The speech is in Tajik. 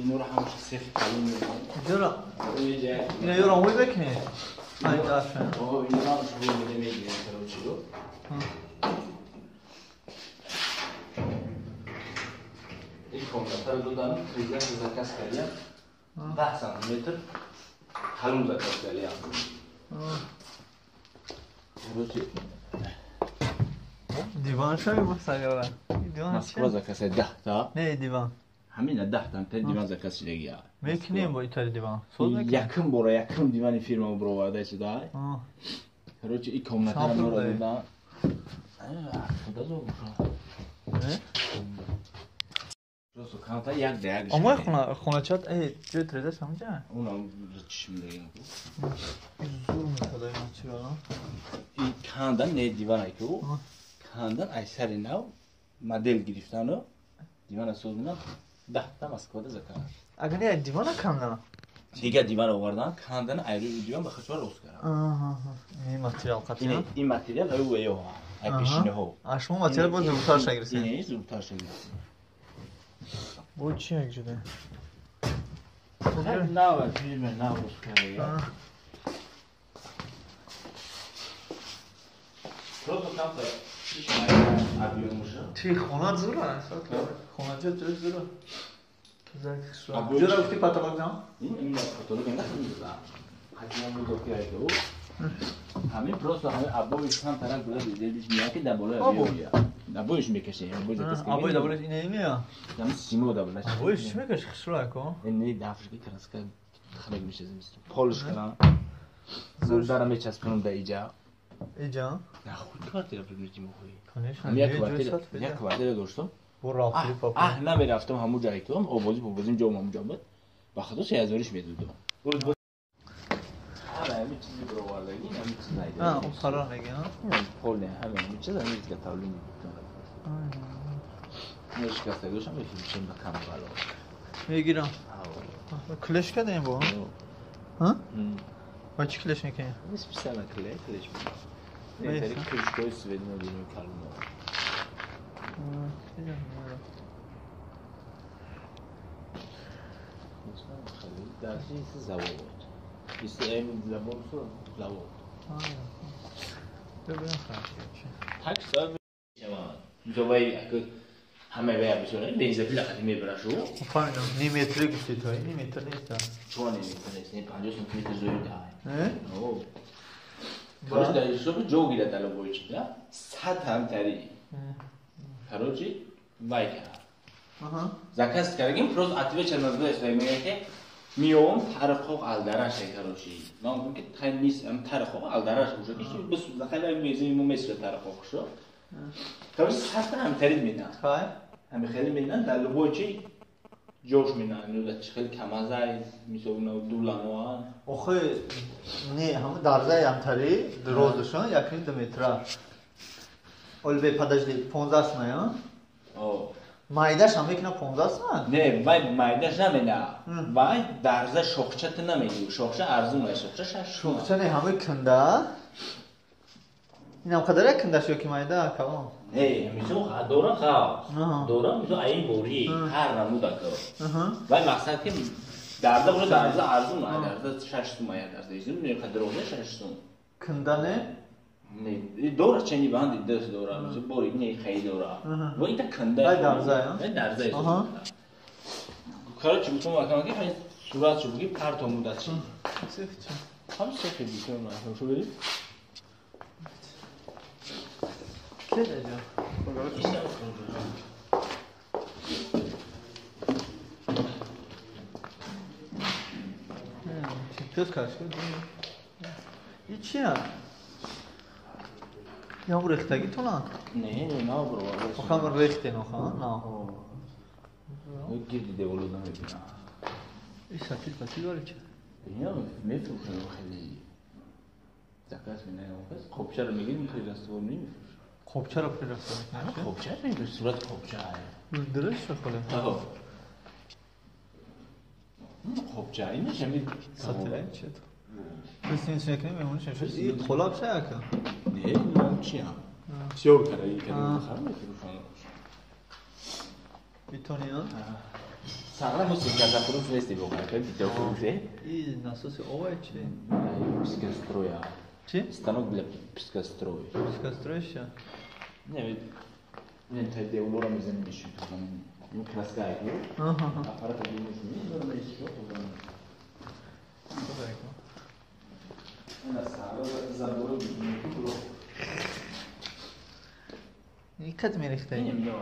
Инора ҳамаша сехи калон мекунем. Ҷора. Ина ёро омӯй мекунӣ? Ай дафа. О, инора ҳамаша рӯй меде мегирем, короче. Ин комнатаро додан, трезаша заказ кардям. 10 сантиметр калон заказ кардям. Короче, диван шави босагара. Диван Москва заказ 10 та. Не диван. Ҳамина 10 та диван заказ шудагия. Мекунем бо итари диван. Соз мекунем. Якум бора якум дивани фирма бироварда шуда. Короче, и комнатаро моро додан. Худо зор боша. Просто комната як да як. Омой хона хоначат ҷои трезаш ҳамҷа? Унам чишм дагим. Зур мекадай ман чиро. И кандан не диван айку. Кандан ай сари нав модел гирифтану дивана соз мекунам. 10 та Москвада заказ. Агар не дивана кандан? Дигар диван овардан, кандан айрӯи диван ба хачва рост кардам. Ин материал қатъиян? Ин материал аю ва ё ай пешинаҳо. А шумо материал боз зудтар шагирсед? Ин зудтар шагирсед. Бо чи як ҷуда? Нава фирма нав рост карда. Просто камта Чи хона зур аст? Хона ҷо ҷо зур аст. Ҷора гуфти потолок зам? Ин потолок не зам. Ҳатман буд ки айду. Ҳамин просто ҳамин абои чанд тараф буда дидиш меяд ки дар болои абои. Абоиш мекашем, абои заказ кардем. Абои дар болои ин мея? Ҳамин симо дар болои. Абоиш чӣ мекаши хушрӯ ако? Ин не дафш ки краска ханак мешазим. Полиш кардам. Зурдара мечаспонам дар иҷа. Иҷа? На худ квартира пригрузим охӯи. Конечно. Як квартира доштам. Аҳ, намерафтам ҳамун ҷае ки обозӣ побозим ҷом ҳамун ҷо буд. Ба худо 3000 медодам. Ҳама ҳамин чизи баровардагӣ, ҳамин чиз найда. Он пара меги, а? Пол не, ҳама ҳамин чиз ҳамин чиз тавлид мекунам. Мешикастагиашам мефурӯшем ба кам бало. Мегирам. Клеш кардем бо? Ҳа? Ба чӣ клеш мекунем? Специально клеш мекунем. Не, крышкаи сведно дорем калоно. Дарси завод. Ин забор завод. Так что мисол ҳама вая бисёр бензопила қати мебарашу. Фаҳмидам, ним метри гуфти то, ним метр нест. Чо ним метр нест? 50 сантиметр зоид ай. Э? О. Короче, дар ҳисоби ҷо гирад дар лобои чи да? 100 ҳамтари. Короче, вай кард. Заказ кардагим, просто отвеча наздаеш мегӯяд ки миём тарқоқ алдараш, короче. Ман гуфтам ки тай нист, ам тарқоқ алдараш уже ки бис захай мезим мо месра тарқоқ шо. Короче, 100 ҳамтари медан. Хай? Ҳами хеле медан дар лобои чи ҷош медан, ну да чи хеле камазай, мисол на дуланоа. Охе, не, ҳама дарзаи ҳамтари дирозашон 1.5 метра. Олбе, подожди, 15 сма, а? О. Майдаш ҳам мекунад 15 сма? Не, вай майдаш намена. Вай дарза шохчата намегирӣ. Шохча арзун аст, шохча 6 сум. Шохча не, ҳама кунда. Инам қадар як кундаш ё ки майда калон? Не, мисол дора хавс. Дора мисол айн борӣ, ҳар намуда ко. Вай мақсад ки дарза уже дарза арзун аст, дарза 6 сум ая дарза. Изум не қадар 6 сум. Кунда не? Не, дора чени банди даст дора, мисол бори не хай дора. Ва ита кунда. Вай дарза, а? Вай дарза. Короче, гуфтам акам ки хай сурат шо буги парто мудат чи. Сеф чи? Ҳам сеф бисёр ман шо бери. Ке даҷа? Чипёс кашки. И чи? Я рехтагӣ тонанд? Не, не, на бро. Охам рехтен оха, на. Гирди деволу намебинам. И сатил патил вали чи? Ина мефурӯшам хеле. Заказ менаям кас қобчаро мегирим прираствор намефурӯшам. Қобчаро прираствор мекунам? Қобча мегирим, сурат қобча. Дуруст шо холе? Аҳо. Қобча ина шами сатил чи? Пас ин мекунем мемониш шуд. И қолаб ша яка? Не, ну чиам. Всё караги кардем, хар мефурӯшам. Битони, а? Сағра мо сикасафурӯш нестем, воқеан, ка битофурӯше. И насоси овай чи? Пескоструя. Чи? Станок для пескоструя. Пескоструя чи? Не, не, та девлора мезанем мешин тоза. Ну краска ай. Аппарат мешин, дора мешин тоза. Она сара забору мекунад. Никат мерехтай. Не, не.